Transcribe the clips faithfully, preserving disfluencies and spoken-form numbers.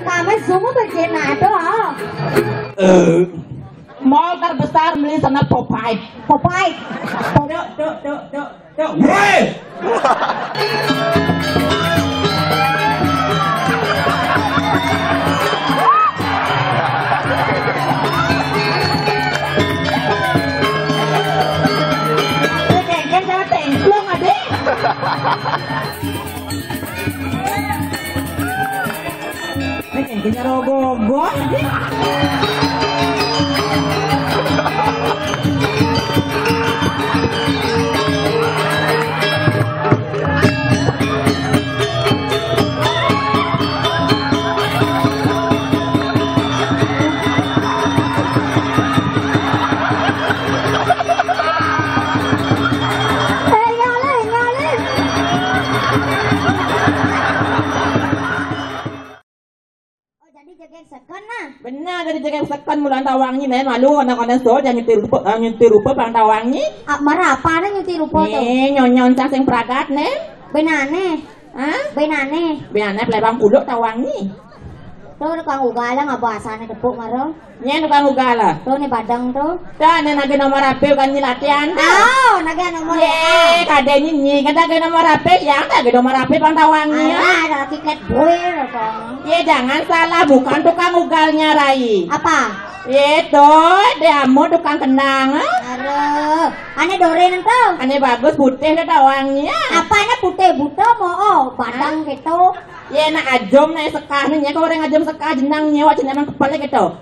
Kamu semua berjenadoh. Mall terbesar beli sana Popeye. Popeye. Dok, dok, dok, dok, dok. Weh! Kengkeng sama tengklong, adek. Ini kayaknya rogogon. Eh, nyalih, nyalih. Oh, jadi jegeg seken nah. Benar, jadi jegeg seken mulan tawangi, nen malu anak-anak so, jangan nyuti rupa, ah, nyuti rupa pang tawangi. Ah, marah apa nih nyuti rupa tuh? Nih, nyonyon sang sing pragat, nen. Benane. Hah? Benane. Benane pelebang puluk tawangi. Tuh, tukang ugal lah, nggak bahasanya tepuk maro. Nya tukang ugal lah. Tuh, nih badang tuh. Dah, nih nagih nomor H P kan, nih latihan dah. Oh, nagih nomor Ye, H P. Kade nyi, nyi, kan nagih nomor H P, ya, nagih nomor H P pang tawangi, ya. Alah, ada laki klet boy, apa? Ye, jangan salah, bukan tukang ugalnya, Rai. Apa? Ye, tuh, dia mau tukang kenang, ha? Aduh, ane dore nento. Ane bagus, putih, ada tawangi, ya. Apanya putih, buta, mau, oh, badang gitu. Ye, nak ajom, nak sekah, nih, ya, kalau orang ajom sekah, jenang, nyewa, jenang kepala gitu.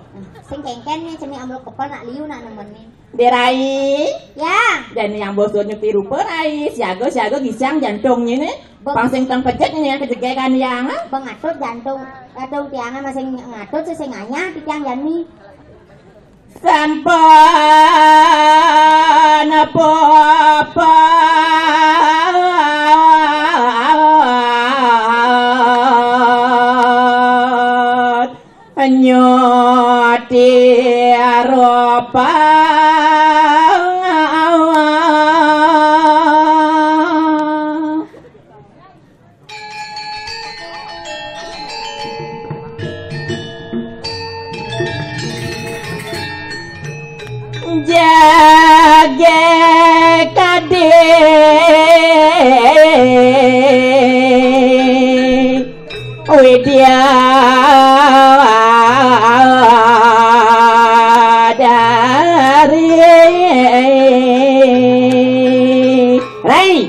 Sing kengken nih, cemi ambil kepala, nak liu, nak nemen nih. Derai. Ya. Dan yang bosur nyupi rupa, Rai. Siaga, siaga, gisang jantungnya nih. Bang- Pang sing tang pecet nih, yang kejegekan yang, ha? Bang Atut jantung, jantung tiangan masih ngatut, sesenganya, tiang jani. Sampun apa-apa. Nyuti aropa. Jage kade Widya dari. Rai.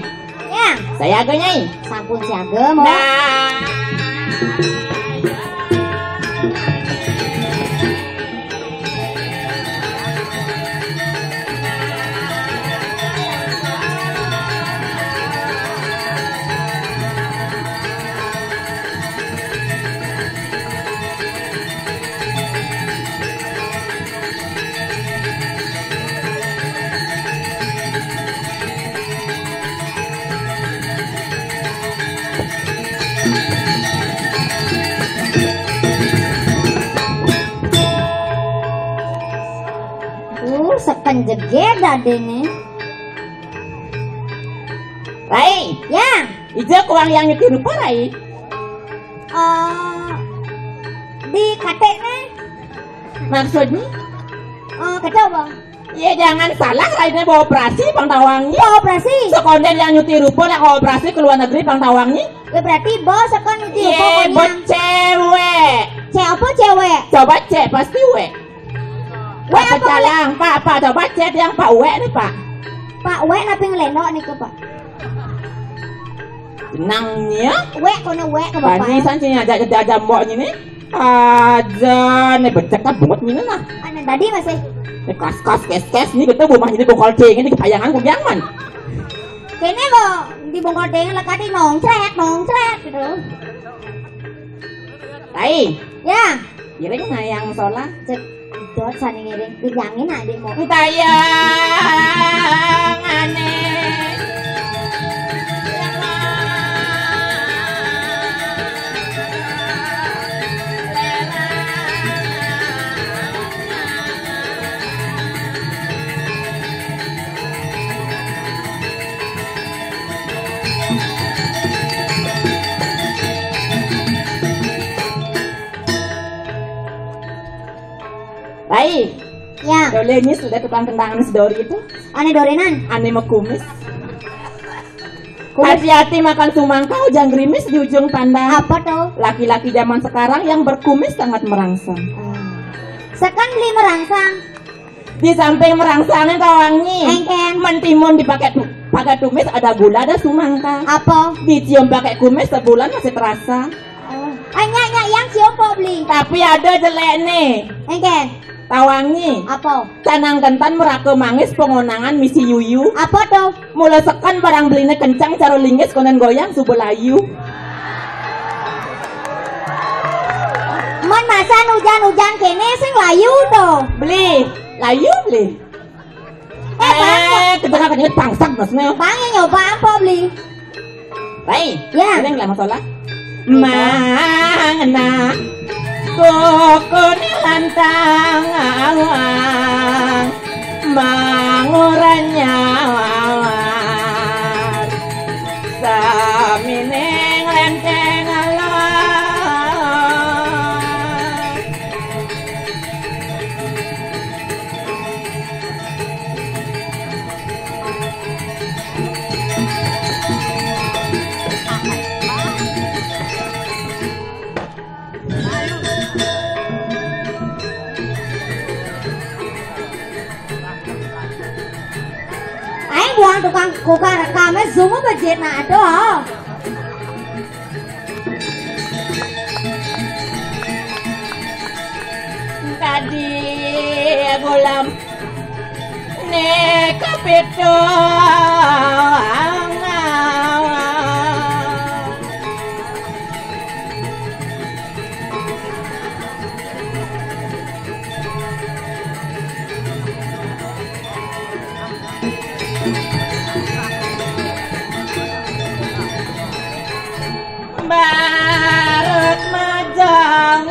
Ya. Saya agak nyai. Sampun siaga, mau. Nah. Uh, sepen jeger dadene. Rai. Ya. Ija kuang yang nyuti rupa, Rai. Eh, di katek ne. Maksudnya? Eh, kacau, Bang. Ya, jangan salah, Rai, ini bawa operasi, pang tawangi. Bawa operasi? Sekonden yang nyuti rupa, nak operasi ke luar negeri, pang tawangi. Ya, berarti bos akan nyuti rupa, Ye, pang bos yang cewek. Cewek apa cewek? Coba cek, pasti we. Wek apa, apa calang, Pak, Pak, coba cek yang Pak Wek nih, Pak. Pak Wek napi ngeleno niku, Pak? Tenang ya. Wek kono wek ke Bapak. Bani san sini aja, aja, aja mbok ini. Aja nih becek kan bungut ini nah. Ane tadi masih. Ini kas-kas, kes-kes, ini gitu rumah ini bongkol ding, ini kepayangan kunyang man. Kene kok dibongkol ding, lekati nongcrek, nongcrek gitu. Rai. Ya. Iring ngayang solah. Jedot sane ngiring. Dibilangin adikmu. Tayangane. Baik. Ya. Dole ini sudah tukang kendangan si Dori itu. Ane dorenan. Ane mekumis. Kumis. Hati-hati makan tumangka, ujang gerimis di ujung pandang. Apa tuh? Laki-laki zaman sekarang yang berkumis sangat merangsang. Hmm. Sekan beli merangsang. Di samping merangsangnya tawangi. Engken. Mentimun dipakai tu-, pakai tumis, ada gula, ada sumangka. Apa? Dicium pakai kumis sebulan masih terasa. Oh. Ah, nyak, nyak, yang cium po beli. Tapi ada jelek nih. Engken. Tawangi. Apa? Canang kentan meraka mangis pengonangan misi yuyu. Apa tuh? Mula sekan barang beline kencang cara lingis konen goyang suba layu. Mon masan ujan-ujan kene sing layu tuh. Beli. Layu beli. Eh, Bang. Eh, kita kan nyebut pangsak maksudnya. Bang yang nyoba apa beli? Baik. Ya. Ini yang lama sholat. Mangena kokone lantang awang manguranya awang samine nglenteng alang. Ayo buang tukang, tukang rekamnya zoom apa jet nak ada. Kadi gulam ne kapito. Barat majang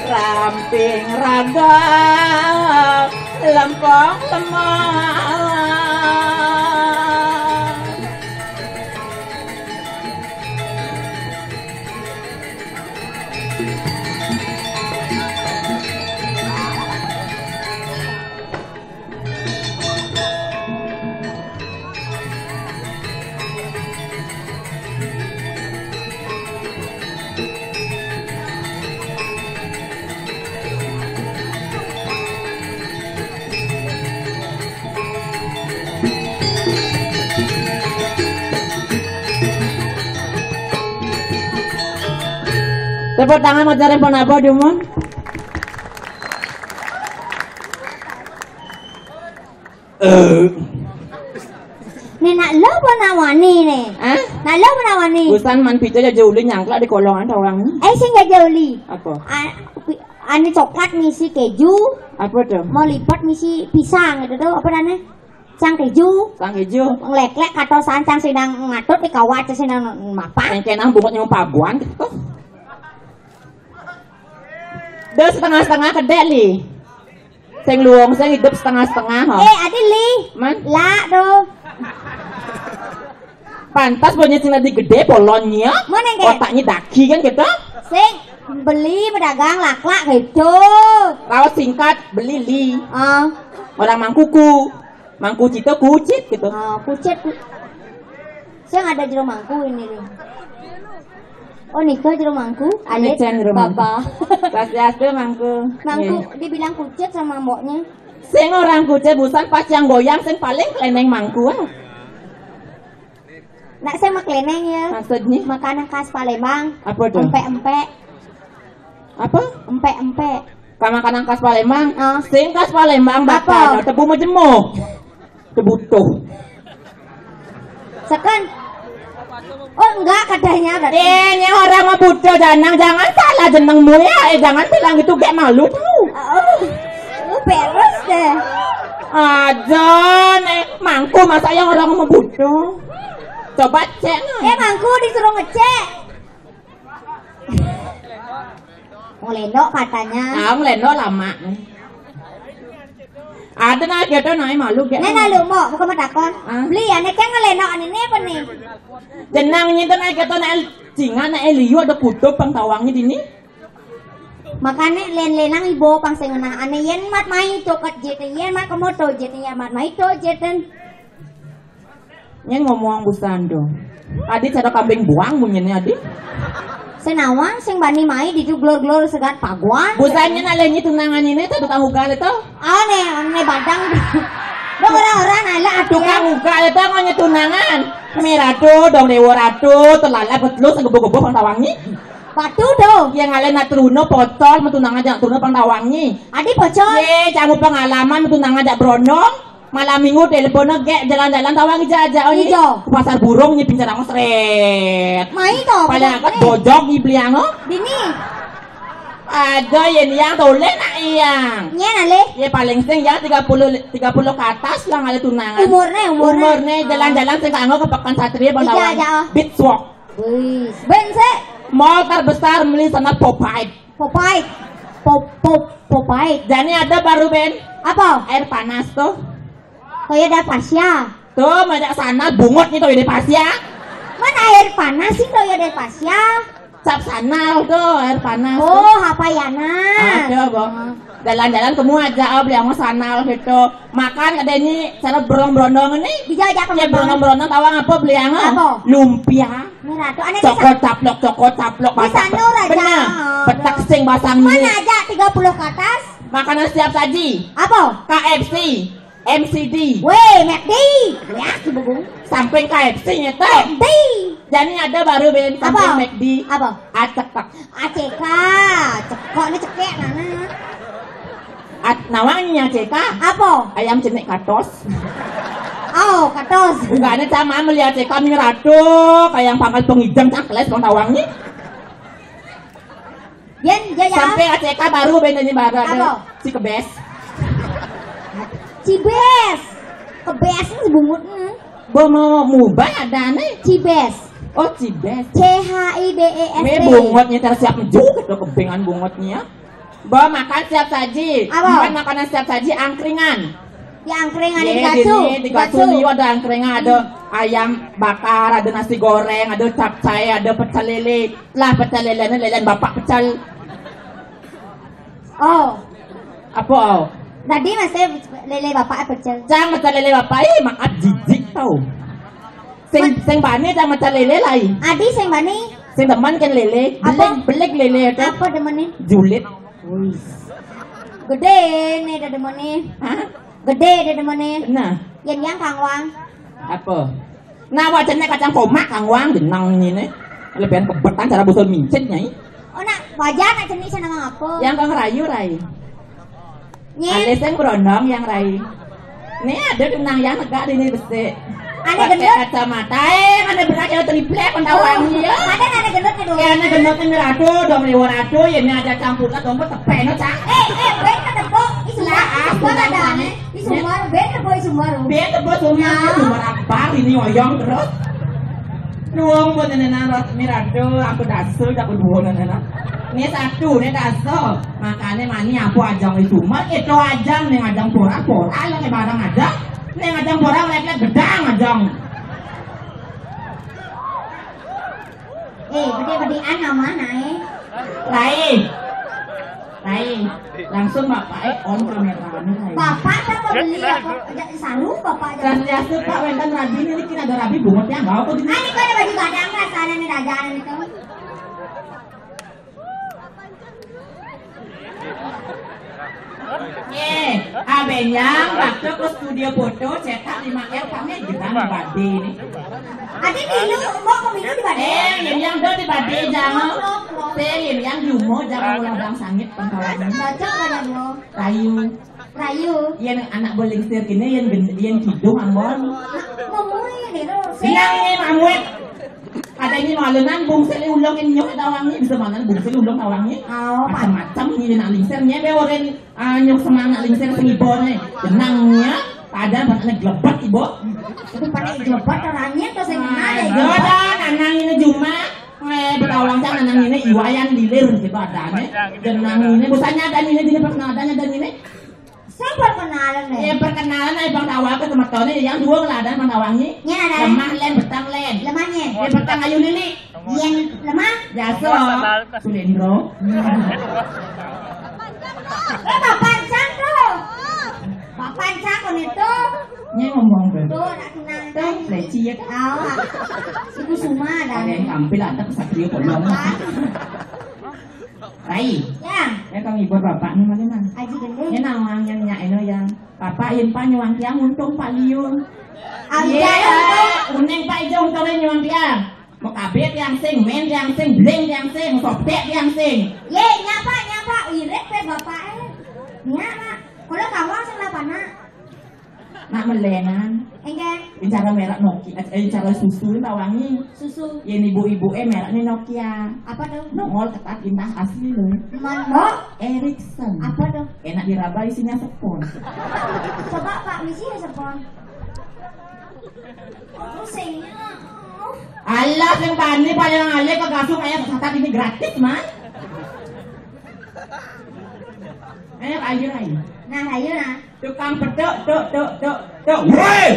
ramping raga lempong lemah. Tepuk tangan mau cari pun apa, Dumon? Eh. Nih, nak lo apa nak wani nih? Hah? Nak lo apa nak wani? Busan man pica aja uli nyangklak di kolongan orang. Eh, sing aja uli. Apa? A-, pi-, ane coklat misi keju. Apa tuh? Mau lipat misi pisang gitu tuh, apa namanya? Sang keju. Sang keju. Nglek-lek kata sancang sidang ngatut di kawat sidang mapan. Yang kena bungut nyong paguan gitu. Dah setengah-setengah kedek li. Sing luwung sing hidup setengah-setengah, ho. Eh, ade li. Man? Lah tuh. Pantas punya sing tadi gede polonnya. Mana yang kayak? Otaknya daki kan gitu. Sing beli pedagang laklak gitu. Rawas singkat beli li. Oh. Orang mangkuku. Mangku cita kucit gitu. Oh, kucit. Ku-, saya ada jero mangku ini nih. Oh, nika jero mangku. Alit. Alit, jero mangku. Baba. Swastiastu, mangku. Mangku. Iya. Dibilang kucit sama mboknya. Sing orang kucit busan pas yang goyang sing paling kleneng mangku, ah. Nak saya mah kleneng ya. Maksudnya? Makanan khas Palembang. Apa tuh? Empek-empek. Apa? Empek-empek. Ka makanan khas Palembang. Ah. Sing khas Palembang. Apa? Bakal tebu majemuk. Tebutuh. Sekan. Oh, enggak, katanya berarti. Eh, ini orang mau butuh, jangan, jangan salah jenengmu ya. Eh, jangan bilang gitu, gak malu tuh. Oh, lu beres deh. Aja nih, mangku masa yang orang mau butuh. Coba cek, nah. Eh, mangku disuruh ngecek. Ngelenok katanya. Ah, ngelenok lama. Ada nah, kita naik malu, kita. Nena lu mau, bukan mau takon. Ah. Beli ya, nek yang ngelenok ini apa nih? Jenang ini tuh naik kita naik singa, naik liu ada kutub pang tawangnya di ini. Makane len-lenang ibo pang sing ngenah ane yen mat mai toket jeten, yen mat kemo to jeten, yen mat mai to jeten. Nyen ngomong busan do. Adi cara kambing buang munyine adi. Senawang sing bani mai di glor-glor segat paguan. Busan nyen ale nyi tunangan ini tuh tukang ugal itu. Ane, ane badang. Dong orang-orang ala tukang ugal itu ngonye tunangan. Miratu dong dewa ratu telala betlus ngebuk-ngebuk pang tawangi. Batu do. Yang ale nak teruna potol metunangan jak teruna pang tawangi. Adi pocol. Ye, jamu pengalaman metunangan jak brondong. Malam minggu telepon gek jalan-jalan tawang ija aja oh. Ijo. Ke pasar burung nyi pincar angos ret. Mai to. Paling angkat bojok di beliang oh. Dini. Ada yen yang tole nak yang. Nyen ale. Ya paling sing yang tiga puluh tiga puluh ke atas lah ada tunangan. Umurnya umurnya. Umurnya jalan-jalan sing kanggo ke Pekan Satria Bang Ija aja oh. Beach walk. Wis. Ben sih. Mall terbesar beli sana Popeye. Popeye. Pop pop Popeye. Jani ada baru ben. Apa? Air panas tuh. Toya da Pasya. Tuh, madak sana bungut nih Toya da Pasya. Mana air panas sih Toya da Pasya? Cap sanal tuh air panas. Oh, apa ya nak? Ada boh. Jalan-jalan kamu aja oh beli sama sanal gitu. Makan ada ini cara berondong-berondong ini. Bisa aja kamu. Ya berondong-berondong tahu apa beli sama? Apa? Lumpia. Miratu, ane cokot caplok, cokot caplok, basah. Bener. Petak sing basah. Mana aja tiga puluh ke atas? Makanan siap saji. Apa? K F C, M C D. Weh, McD. Ya, si bubung. Samping K F C nya tuh. McD. Jadi ada baru ben samping McD. Apa? Acekak. A C K. Cekok ini cekek mana? At nawangnya A C K. Apa? Ayam cenik katos. Oh, katos. Bukannya sama melihat A C K Miratu kayak yang pangkal pengidang cakles bang tawangnya. Yen jaya. Sampai A C K baru ben ini baru ada. Apa? Si kebes. Cibes. Kebes ini bungut. Hmm. Bo mau mubah ada nih. Cibes. Oh, Cibes. C H I B E S. Me bungut nyetel siap mejuk lo kebengan bungutnya. Bo makan siap saji. Apa? Makan makanan siap saji angkringan. Ya angkringan di kacu. Di kacu liu ada angkringan, ada ayam bakar, ada nasi goreng, ada capcay, ada pecel lele. Lah pecel lele ini lele bapak pecel. Oh. Apa oh? Tadi masih lele bapak pecel. Jangan pecel lele bapak, ih maaf jijik tau. Sing sing bani jangan pecel lele lai. Adi sing bani. Sing teman kan lele, belik belik lele itu. Apa demene? Julid. Wis. Gede nih dah demene. Hah? Gede dah demene. Nah. Yen yang kangwang. Apa? Nah, wajannya kacang komak kangwang jenang ini. Lebihan kebetan cara busur mincit nyai. Oh nak wajar nak jenis sana apa? Yang kang rayu rai. Nyen. Ada sing berondong yang rai. Nih ada kenang yang tegak di ini besik. Ada gendut. Kacamata, eh, ada berat yang triplek pun tahu wangi ya. Ada ada gendut nih dulu. Ya ada gendut yang ratu, dong lewat ratu, ya ini ada campur lah, dong tepeno cak. Eh, eh, ben ada kok. Isulah, ah, ada nih. Di Sumbar, ben tebo di Sumbar. Ben tebo Sumbar, Sumbar apa ini oyong terus. Nuwung pun nenenan rot mirado aku dasul aku duwunan enak. Ini satu, ini dasul. Makanya mani apa ajang di Sumbar, itu ajang nih ajang pora-pora lo kayak barang aja. Nih ajang pora lek-lek gedang ajang. Eh, gede-gedean nama nae. Lain. Lain. Langsung bapak eh on kamera ini lain. Bapak tak mau beli apa? Ada saru bapak aja. Dan biasa pak wenten rabi ini kira ada rabi bungut yang bawa kok ini. Ini kok ada baju gadang rasanya nih raja itu. Eh, abenyang waktu ke studio foto cetak lima R kami gedang badi nih. Adi milu, mau ke milu di badi. Eh, yang yang do di badi jangan. Saya yang yang jumo jangan ulah bang sangit pengkawan. Baca apa yang lo? Rayu. Rayu. Yang anak belingsir ini yang gen- yang kidung ambon. Mamui nih lo. Bilang nih mamuet. Ada ini malunan bungsel ulung ini nyok tawangi bisa mana bungsel ulung tawangi. Oh, macam-macam ini nak lingsir nih be orang ah nyok semangat lingsir sing ibo nih. Tenangnya ada buat anak glebat ibo. Itu pakai glebat orangnya tuh sing mana ya? Ada nanang ini cuma eh bertawang kan nanang ini iwayan lilir gitu ada nih. Tenang ini busanya ada ini dini pernah adanya dan ini. Sing perkenalan, ya, perkenalan ae bang tawake semetone yang dua ngeladan bang tawangi. Yen ada. Lemah len betang len. Lemahnya. Ya betang ayu lili. Yen lemah. Biasa. Sulendro. Eh, Bapak Cang tuh. Bapak Cang kon itu. Ini ngomong tuh. Tuh, nak tunang. Tuh, leci ya. Tahu. Ibu Suma ada. Ada yang tampil ada kesatria bolong. Rai. Ya. Ya kami buat bapak nih mana? Aji Gending. Ini nawang yang nyak eno yang. Bapak yen Pak nyuwang tiang untung Pak liur. Iya, untung Pak ijo untungnya nyuwang tiang. Mau kabeh tiang sing, men tiang sing, bling tiang sing, sobek tiang sing. Ye, nyapa, nyapa, irit pe bapak eh. Nyapa, kalau kamu sing lapana. Nak melenan. Enggak. Cara merek Nokia, eh, cara susu tawangi. Susu. Yang ibu-ibu eh mereknya Nokia. Apa tuh? Nongol ketat indah asli loh. Man, Mbok? Erickson. Apa tuh? Enak diraba isinya sepon. Coba Pak misi ya sepon. Pusingnya. Allah sing tani paling alih ke kasur kayak kesehatan ini gratis, Mas. Ayo ayo ayo. Nah, ayo nah. Tukang petuk, tuk, tuk, tuk, tuk. Woi!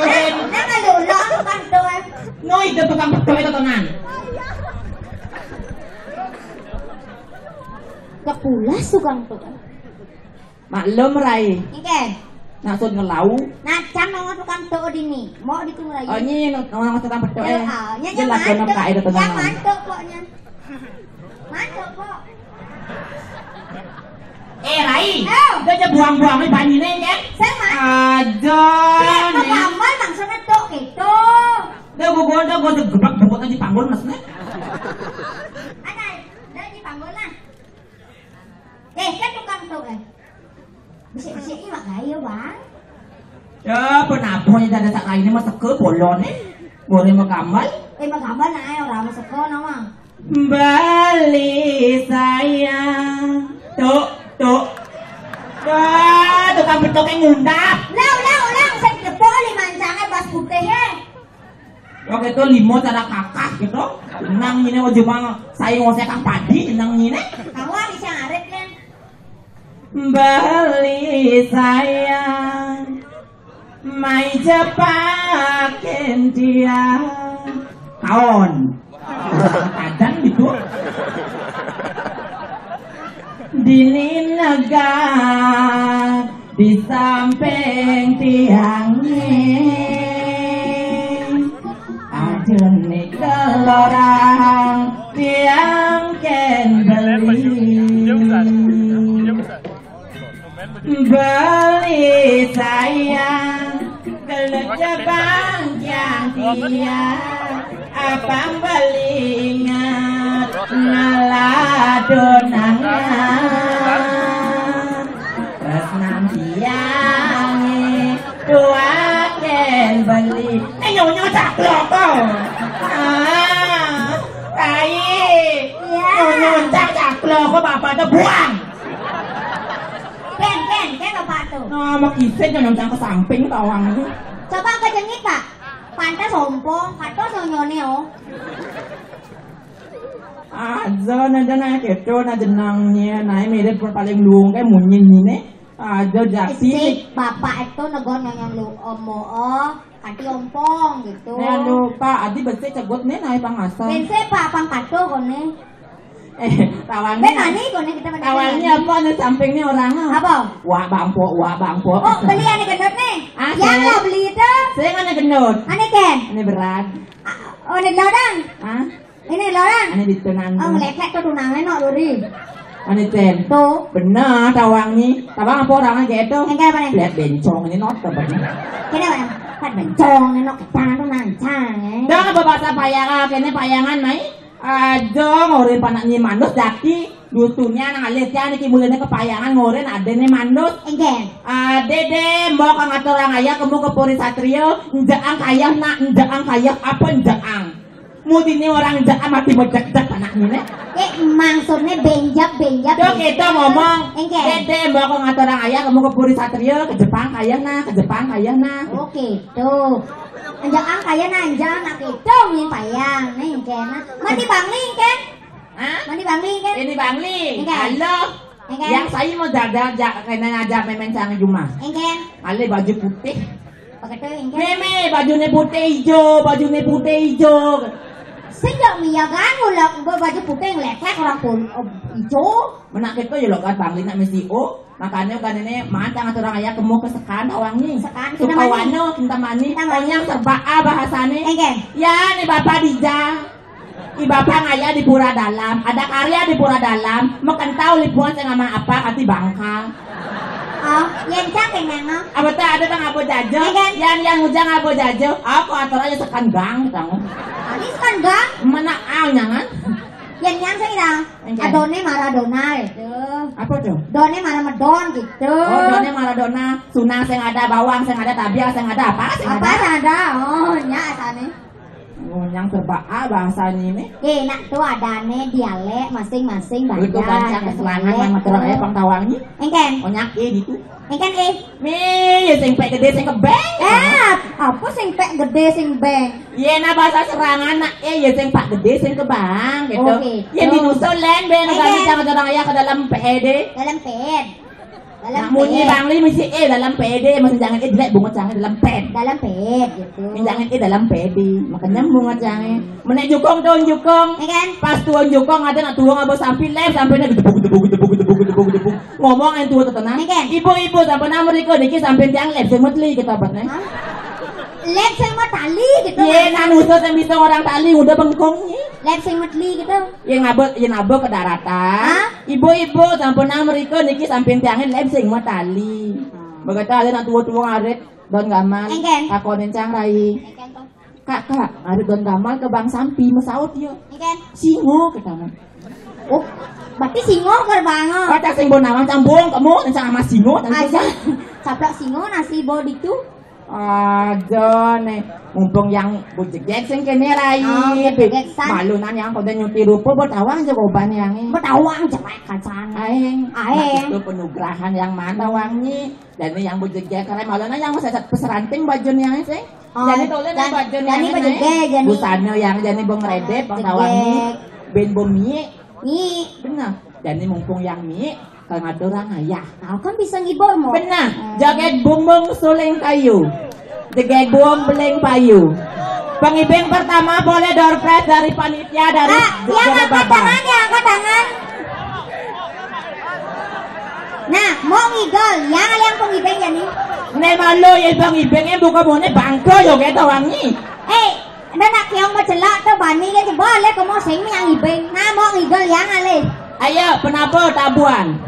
Eh, nah kalau lo tukang tuk eh. No itu tukang petuk itu tenan. Kepulas tukang tuk. Maklum Rai. Oke. Nak sun ngelau. Nah, cang mau tukang tuk dini. Mau ditung Rai. Oh, ini no- orang tukang petuk eh. Ya, ah, nya Jelas jangan kono tuk. Kae itu Yang tenan. Mantuk pokoknya. Mantuk kok. Eh Rai, oh. Dia aja buang-buang nih banyine kan? Sama. Aja. Dia nih. Kepamal langsung ngetuk gitu. Dia gue gondok gue gebrak bukut aja panggul mas nih. Ada, ada di panggul lah. Eh, kan tukang tuh eh. Bisik-bisik iwak gayo, Bang. Ya, penabuh ini ada tak lainnya mas teke bolone. Boleh menggambar? Eh, menggambar nah, orang mas teke nama. Bali sayang. Tuk, tuk. Wah, tukang betok yang ngundap. Ulang, ulang, ulang. Saya didepok lima mancangnya bas putih ya. Oke, itu limo cara kakak gitu. Nang ini mau cuma saya ngosek kang padi, nang ini. Kawan bisa ngarit kan? Bali sayang, mai jepakin dia. Kaon. Kadang gitu. Dini negak di samping tiangnya. Aja nih kelorang tiang ken beli. Beli sayang, gelut jebang yang dia. Apa beli ingat ngalah donangan. Terus nang tiang tuaken beli. Eh, nyonya caklok kok. Ah, Rai. Iya. Nyonya caklok kok bapak tuh buang. Ken, Ken, Ken apa tuh? Nah, mau kisah jangan ke samping tawang itu. Coba ke jengit, Pak. Pantas ompong, kados nyonyone, oh. Aja nah, aja nah, keto nah jenangnya, nah mirip paling luung kayak munyin ini. Aja jati. Sik, bapak itu negor nyonyon lu omo, oh, kati ompong gitu. Nah, lupa, adi besik cegut nih, naik pangasan. Bense, Pak, pang kato kone. Eh, tawangnya. Be, tani kone kita pada tawangnya apa nih sampingnya orangnya? Apa? Wah, bangpo, wah, bangpo. Oh, beli ane gendut nih. Ah, yang saya lah beli itu. Saya mana gendut? Ane Ken. Ini berat. Ah, oh, ini lorang. Hah? Ini lorang. Ane di tunang. Oh, ngeleklek tuh tunangnya no luri. Ane Ten. Tuh. Bener, tawangnya. Tawang apa orangnya kayak itu? Yang kayak apa nih? Lihat bencong ini not tempatnya. Kene apa? Kan bencong ini no kita tuh nancang ya. Dah, bahasa payangan, kene payangan, Mai. Aduh, ngore panaknya manus daki, dutunya nang alit ya niki mulane kepayangan ngore adene manus. Enggak. Ade de, mbok kang atur orang ayah kemu ke Puri Satrio, ndeang kayah nak, ndeang kayah apa ndeang. Mudine orang ndeang mati bedek-dek panaknya ne. Eh, maksudnya benjak, benjak. Dok itu ngomong. Enggak. Dede, mbok kang atur orang ayah kemu ke Puri Satrio, ke Jepang kayah nah, ke Jepang kayah nah. Oke, tuh. Ndeang kayah nah, ndeang nak itu nih payang, nih enggak nah. Mati bangling kan? Hah? Mandi Bangli, kan? Ini Bangli. Enggak. Halo. Enggak. Yang saya mau jaga, ja-, kena aja memen sang jumah. Enggak. Ale baju putih. Begitu, enggak. Meme, bajunya putih hijau, bajunya putih hijau. Sejak Mia kan, ulah ba-, baju putih ngeletek orang pun, oh, hijau. Menak kita ya lo kan, Bangli nak mesti, oh. Makanya kan ini, mantang atau orang ayah kemu ke sekan, tawang ni. Sekan, Sukawana, Kintamani. Kintamani. Onyang serba A bahasane. Enggak. Ya, ni Bapak Dija. I Bapak ngaya di Pura Dalam, ada karya di Pura Dalam, mekentau lipuan sing ama apa kati bangka. Oh, yen cak kenyang, oh. Apa tak ada tang apa jajo? Iya, kan? Yang, yang ngujang apa jajo? Aku atur aja sekan gang, tang. Ini sekan gang? Mana au nyangan? Yen nyang sing dah. Enggak. Adone Maradona gitu. Apa tuh? Done Maramedon gitu. Oh, done Maradona, sunang sing ada, bawang sing ada, tabial sing ada, apa sing apa ada? Sing ada? Oh, nya asane. Ngonyang serba A bahasa ini nih. Eh, nak tu adane dialek masing-masing banyak. Itu bancang keserangan dialek. Nama terang eh pang tawang ni. Engken. Ngonyang eh gitu. Engken eh. Nih, ya sing pek gede sing kebeng. Eh, apa sing pek gede sing beng? Iya, nah bahasa serangan nak eh ya sing pak gede sing kebang gitu. Oke. Ya di dusun len ben. Engken. Kami jangan orang ayah ke dalam P E D. Dalam P E D. Dalam nak munyi pet. Bangli mesti eh dalam P D, mesti jangan eh jelek bungut jangan dalam pet. Dalam pet gitu. Ini jangan eh dalam P D. Makanya bungut jangan. Menek jukung tuh jukung. Ya kan? Pas tuan jukung ada nak tuang apa sampai lem sampai nak gedebuk gedebuk gedebuk gedebuk gedebuk gedebuk. Ngomong yang tua tetenang. Ya kan? Ibu-ibu sampai nama mereka dikit sampai tiang lem sing meteli kita buat nih. Hah? Lem sing metali gitu. Iya, nah nusa yang bisa orang tali udah bengkong nih. Lem sing meteli gitu. Yang ngabut, yang ngabut ke daratan. Hah? Ibu-ibu, sampun nang mriko niki samping tiangin lem sing matali. Hmm. Begitu ada nak tua-tua ngarit, Don Gamal, engken. Takonin cang rai. Engken to. Kak, kak, ngarit Don Gamal ke Bang Sampi, mesaut yo. Engken. Singo, kata. Oh, berarti singo ker Bang. Kata sing bon nawang cang bong, kamu, cang sama singo, tadi aja. Saja. Saplak singo, nasi bo ditu. Aja nih, mumpung yang bujegek sing kene rai. Oh, bujegek san. Malunan yang pada nyuti rupa, betawang aja goban yang ini. Betawang aja, Pak, kacang. Aeng. Aeng. Nah, itu penugrahan yang mana wangi. Dan ini yang bujegek, karena malunan yang saya peseranting baju yang ini sih. Oh, jadi tolong dan, baju dan yang ini ini. Bujegek, jadi busana yang jadi bong redep, bang tawang ini. Jegek. Ben bumi. Ni. Benar. Dan ini mumpung yang ni, kalau ada orang ayah. Kau kan bisa ngibur, Mo. Benar. Hmm. Jaget bumbung suling kayu. Jaget bumbung beling payu. Pengibing pertama boleh door prize dari panitia dari. Ah, yang angkat tangan, yang angkat tangan. Nah, mau ngigol, yang ada yang pengibing ya nih. Nek malu ya pengibing yang buka mone bangko yo gitu wangi. Eh, Enda nak keong macelak tu bani ke jebol le kemo sing miang ibing. Namo ngigel yang alih. Ayo, penabo tabuan.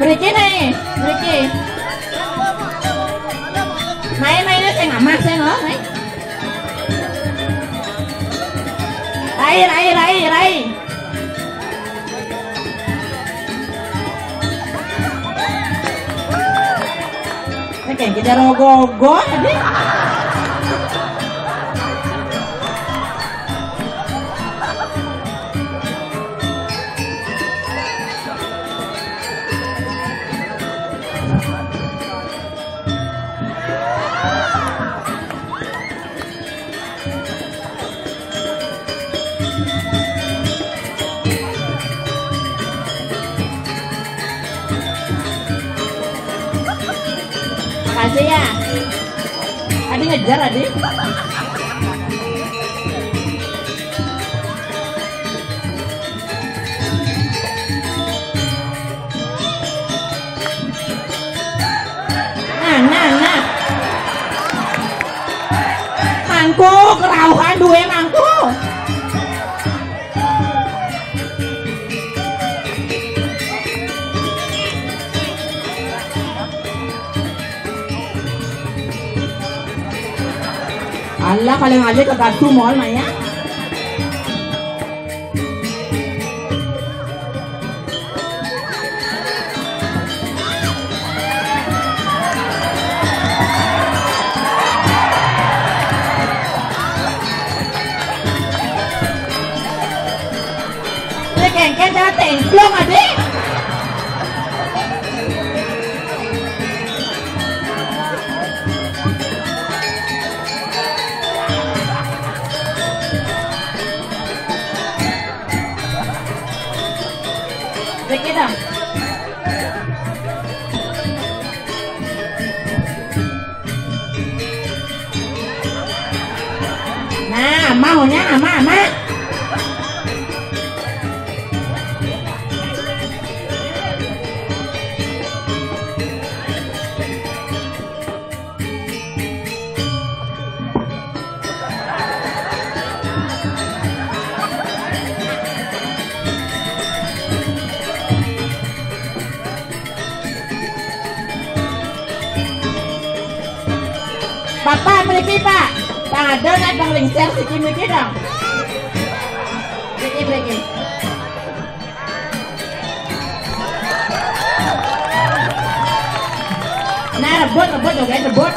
Mriki nae, mriki. Nae, nae, nae, sing amah, sing, oh, nae. Rai, rai, rai, rai. Ini kayak kita rogogo tadi. Makasih ya. Adi ngejar, Adi. Kok kerauhan duwe mangku. Allah, paling aja ke kartu mall, Maya. Kengken cara templong, adik. Dikit dong. Nah, maunya ama, ama. Bapak mriki, Pak. Pak, ada nak bang lengser siki mriki dong. Mriki, mriki. Nah, rebut, rebut, joget, rebut.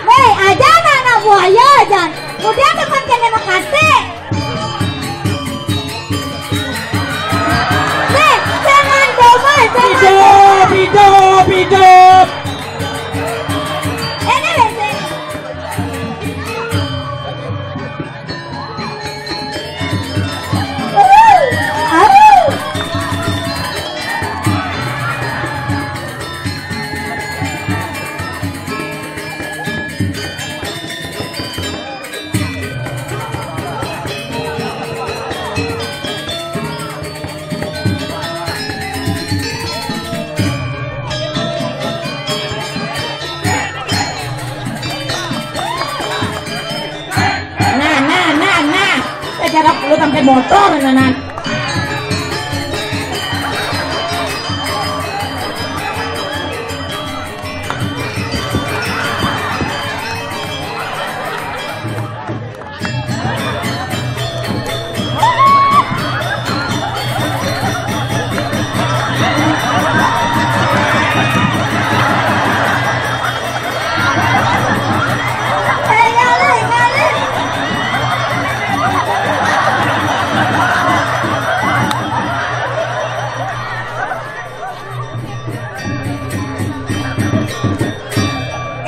Weh, aja anak buaya aja. Udah tekan kene makasih. Weh, jangan domel, jangan. Hidup, hidup, hidup. Ini, weh, sini. Nah, nah, nah, nah. Eh, cara lu sampai motor, nah, nah.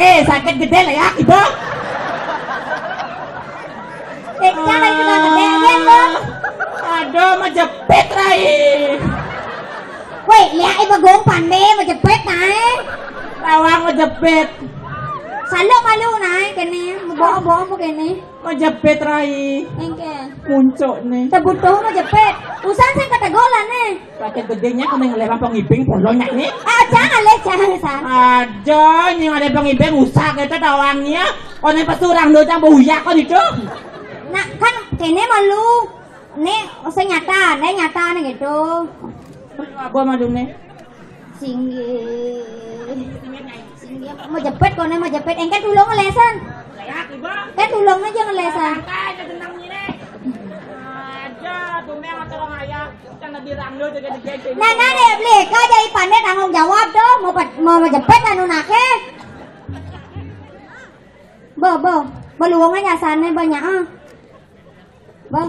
Eh, sakit gede lah ya, Ibu. Eh, cara itu nang gede, ya, Bu? Aduh, majepit, Rai. Woi, lihat ibu gong pandai majepit, nah. Tawang majepit. Salok malu, nah, kene. Bawa-bawa mu kene. Majepit, Rai. Engke. Muncuk nih. Tebutuh majepit. Usan sing ketegolan, nih. Pakai gedenya kau ngelempar pengibing polonyak nih. Ah, jangan, Le, jangan, San. Aja, nying ada pengibing usah kita tawangnya. Kau nih pasti orang dosa bau uyak kau itu. Nah, kan kene malu. Nih, usah nyata, nih nyata nih gitu. Apa malu nih? Singgih. Singgih. Majepit kau nih majepit. Engke tulung ngelesan. Kayak ibu. Kan tulung aja ngelesan. Santai aja tentang ini. Aja, tumeng atau orang ayah. Kan lebih rangdo jaga-jaga. Nah, nah, deh, beli. Kau jadi pandai tanggung jawab tuh. Mau pet-, mau majepit anu nake. Bo, bo. Beluang aja sana banyak, ah. Bo.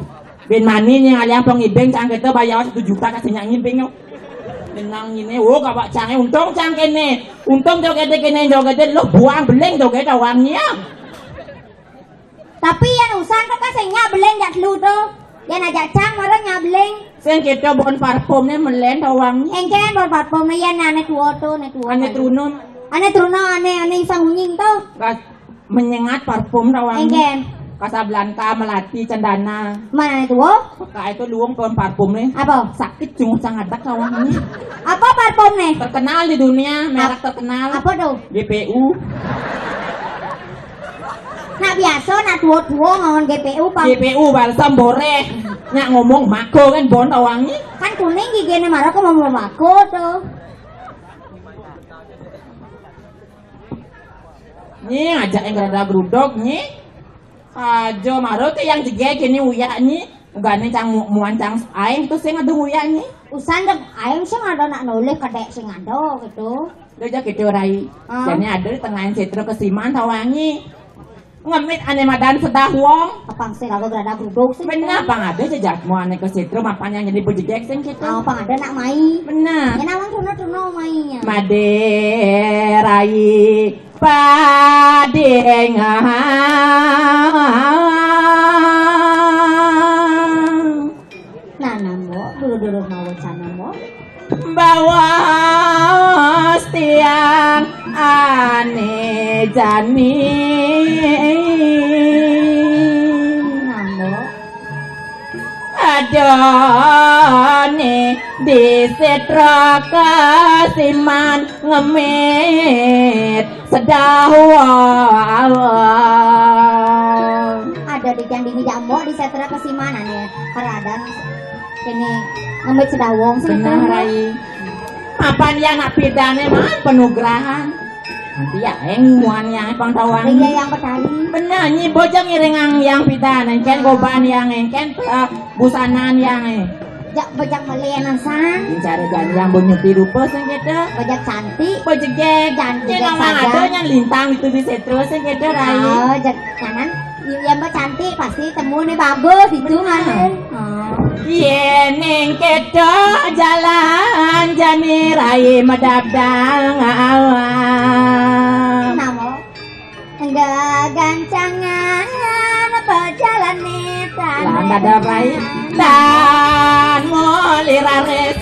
Bin mani nih ngaliang pengibing cang kita bayar satu juta kasih nyanyi bing. Dengan ini, wo, gak bak cang, untung cang kene. Untung jogede kene, jogede lo buang beling jogede uangnya. Tapi yang usan tuh kan sing nyak beling jak telu tuh. Yang ajak cang marah nyak beling. Sing kita bon parfumnya melen tawang. Engken bon parfum yang ane tua tuh, ane tua. Ane trunun. Ane trunun, ane, ane sang unying tuh. Gas menyengat parfum tawang. Engken. Casablanca, Melati, Cendana. Mana itu, wo? Pakai itu luwung pohon parfum nih. Apa? Sakit, cuma sangat tak kawannya. Apa parfum nih? Terkenal di dunia, merek terkenal. Apa tuh? G P U. Nak biasa, nak tua-tua ngomong G P U, Pak. G P U balsam boreh. Nak ngomong mako kan bon tawangi. Kan kuning giginya marah, kok mau mako tuh. Nyi, ajak yang rada geruduk, Nyi. Aja maro ke yang jegeg ini uyak, Nyi. Ugane cang mu-, muan cang aing tuh sing ada uyak, Nyi. Usan dek aing sing ada nak noleh kedek sing ada gitu. Udah aja gitu, Rai. Ah. Jane ada di tengah sitra kesiman tawangi. Ngemit ane madan sedah wong. Apang sing aku gerada geruduk sih. Bener, apang ada jejak muane ke sitra mapan yang jadi bejegek sing gitu. Ah, apang ada nak mai. Bener. Ya, nawang tuno-tuno mainya. Made Rai padeng. Nah, nah, Mbok, dulu-dulu mau wacana, Mbok. Bawas tiang ane jani. Nah, Mbok. Adone di setra kesiman ngemit sedah wong. Ada di yang dini jambok di setra kesiman ane keradan ini ngemit sedah wong sing. Bener, Rai. Mapan ya nak pidane man penugrahan. Nanti ya eng muan yang pang tawang. Iya, yang petani. Bener, Nyi, bojang iring ang yang pidane, engken goban yang, engken, eh, busanan yang, eh. Jak bejak melianan san. Cara janjang bo nyuti rupa sing gitu. Bejak cantik. Bejegek. Cantik. Nama ada yang lintang itu di setro sing gitu, Rai. Oh, jak kanan. Iya, Mbak, cantik, pasti temu nih bagus itu. Bener. Kan. Oh. Yen ning ketok jalan jani Rai medabdang awan. Namo? Enggak gancangan apa jalan nih. Lah, dadah, Rai. Dan moli raris.